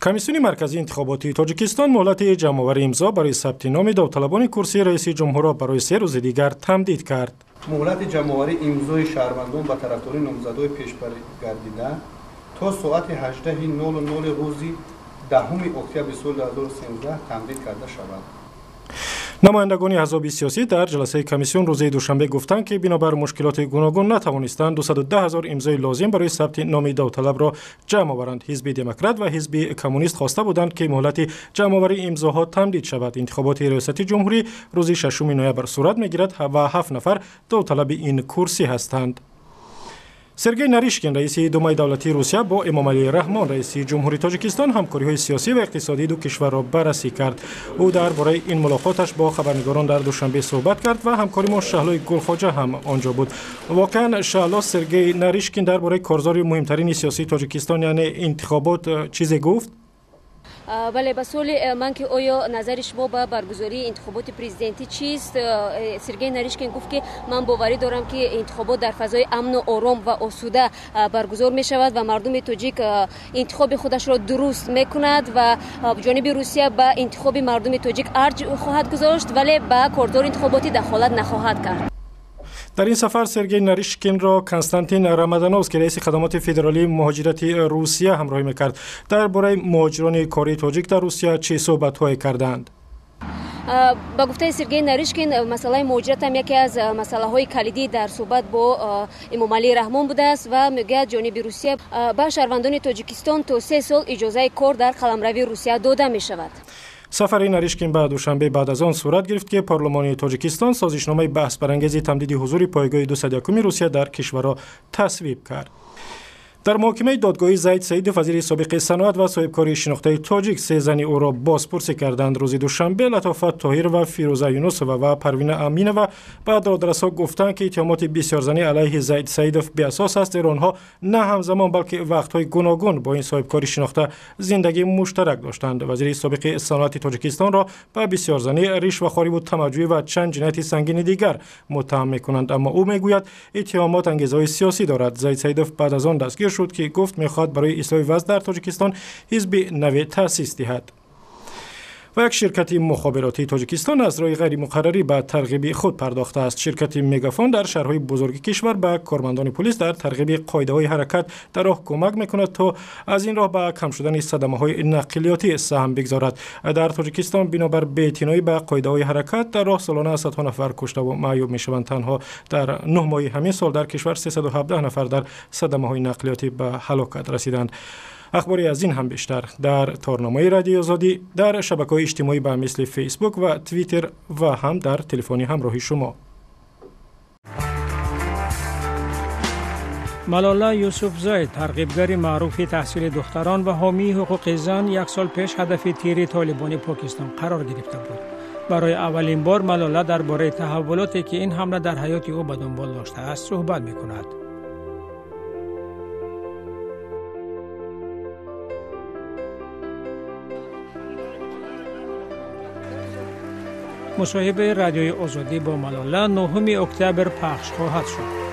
Комиссиони марказии интихоботии Тоҷикистон муҳлати ҷамъоварии имзо барои сабти номи довталабони курсии раиси ҷумҳурро барои 3 рӯзи дигар тамдид кард. Муҳлати ҷамъоварии имзои шаҳрвандон ба тарафдории номзадҳои пешбаргардида то соати 18:00 рӯзи 10 октябри соли 2013 тамдид карда шавад. Намояндагони аҳзоби сиёсӣ дар ҷаласаи комиссион рӯзи душанбе гуфтанд, ки бинобар мушкилоти гуногун натавонистанд 210 000 имзои лозим барои сабти номи довталабро ҷамъ оваранд. Ҳизби Демократ ва Ҳизби Коммунист хоста буданд, ки муҳлати ҷамъоварии имзоҳо тамдид шавад. Интихоботи риёсати ҷумҳурӣ рӯзи 6 ноябр сурат мегирад ва 7 нафар довталаби ин курсӣ ҳастанд. Сергей Наришкин, раиси Думаи давлатии Русия, бо Эмомалӣ Раҳмон, раиси ҷумҳури Тоҷикистон, ҳамкориҳои сиёсӣ ва иқтисодии ду кишварро баррасӣ кард. Ӯ дар бораи ин мулоқоташ бо хабарнигорон дар Душанбе суҳбат кард ва ҳамкори мо Шаҳлои Гулхоҷа ҳам онҷо буд. Воқеан, Шаҳло, Сергей Наришкин дар бораи корзори муҳимтарини сиёсии Тоҷикистон, яъне интихобот, чизе гуфт? Бале, ба суоли ман, ки оё назари шумо ба баргузории интихоботи президентӣ чист, Сергей Наришкин гуфт, ки ман боварӣ дорам, ки интихобот дар фазои амну ором ва осуда баргузор мешавад ва мардуми тоҷик интихоби худашро дуруст мекунад ва ҷониби Русия ба интихоби мардуми тоҷик арҷ хоҳад гузошт, вале ба корзори интихоботӣ дахолат нахоҳад кард. Дар ин сафар Сергей Наришкинро Константин Рамадановский, раиси хадамоти федералии муҳоҷирати Русия, ҳамроҳӣ мекард. Дар бораи муҳоҷирони кории тоҷик дар Русия чӣ суҳбатҳое карданд? Ба гуфтаи Сергей Наришкин, масъалаи муҳоҷират ҳам яке аз масъалаҳои калидӣ дар суҳбат бо Эмомалӣ Раҳмон будааст ва мегӯяд, ҷониби Русия ба шаҳрвандони Тоҷикистон то 3 сол иҷозаи кор дар қаламрави Русия дода мешавад. Сафари Наришкин ба Душанбе баъд аз он сурат гирифт, ки парлумони Тоҷикистон созишномаи баҳсбарангези тамдиди ҳузури пойгоҳи 201 Русия дар кишварро тасвиб кард. Дар муҳокимаи додгоҳи Зайд Саидов, вазири собиқи саноат ва соҳибкори шинохтаи тоҷик, се зани ӯро бозпурсӣ карданд. Рӯзи душанбе Латофат Тоҳирова, Фирӯза Юнусова ва Парвина Аминова ба додрасҳо гуфтанд, ки иттиҳомоти бисёрзанӣ алайҳи Зайд Саидов беасос аст, зеро онҳо на ҳамзамон, балки вақтҳои гуногун бо ин соҳибкори шинохта зиндагии муштарак доштанд. Вазири собиқи саноати Тоҷикистонро ба бисёрзанӣ, ришвахориву тамаҷӯӣ ва чанд ҷинояти сангини дигар муттаҳам мекунанд, аммо ӯ мегӯяд, иттиҳомот ангезаҳои сиёсӣ дорад. Зайд Саидов баъд аз он дастгир шуд, ки гуфт мехоҳад барои ислоҳи вазъ дар Тоҷикистон ҳизби наве таъсис диҳад. Ва як ширкати мухобиротии Тоҷикистон аз роҳи ғайримуқаррарӣ ба тарғиби худ пардохтааст. Ширкати Мегафон дар шаҳрҳои бузурги кишвар ба кормандони пулис дар тарғиби қоидаҳои ҳаракат дар роҳ кӯмак мекунад, то аз ин роҳ ба кам шудани садамаҳои нақлиётӣ саҳм бигзорад. Дар Тоҷикистон бинобар беэътиноӣ ба қоидаҳои ҳаракат дар роҳ солона садҳо нафар куштаву маъюб мешаванд. Танҳо дар 9 моҳи ҳамин сол дар кишвар 317 нафар дар садамаҳои нақлиётӣ ба ҳалокат расиданд. Ахбори аз ин ҳам бештар дар торномаи Радиои Озодӣ, дар шабакаҳои иҷтимоӣ ба мисли Фейсбук ва Твиттер ва ҳам дар телефони ҳамроҳи шумо. Малола Юсуфзай, тарғибгари маъруфи таҳсили духтарон ва ҳомии ҳуқуқи зан, як сол пеш ҳадафи тири толибони Покистон қарор гирифта буд. Барои аввалин бор Малола дар бораи таҳаввулоте, ки ин ҳамла дар ҳаёти ӯ ба дунбол доштааст, суҳбат мекунад. Мусоҳибаи Радиои Озодӣ бо Малола 9 октябр пахш хоҳад шуд.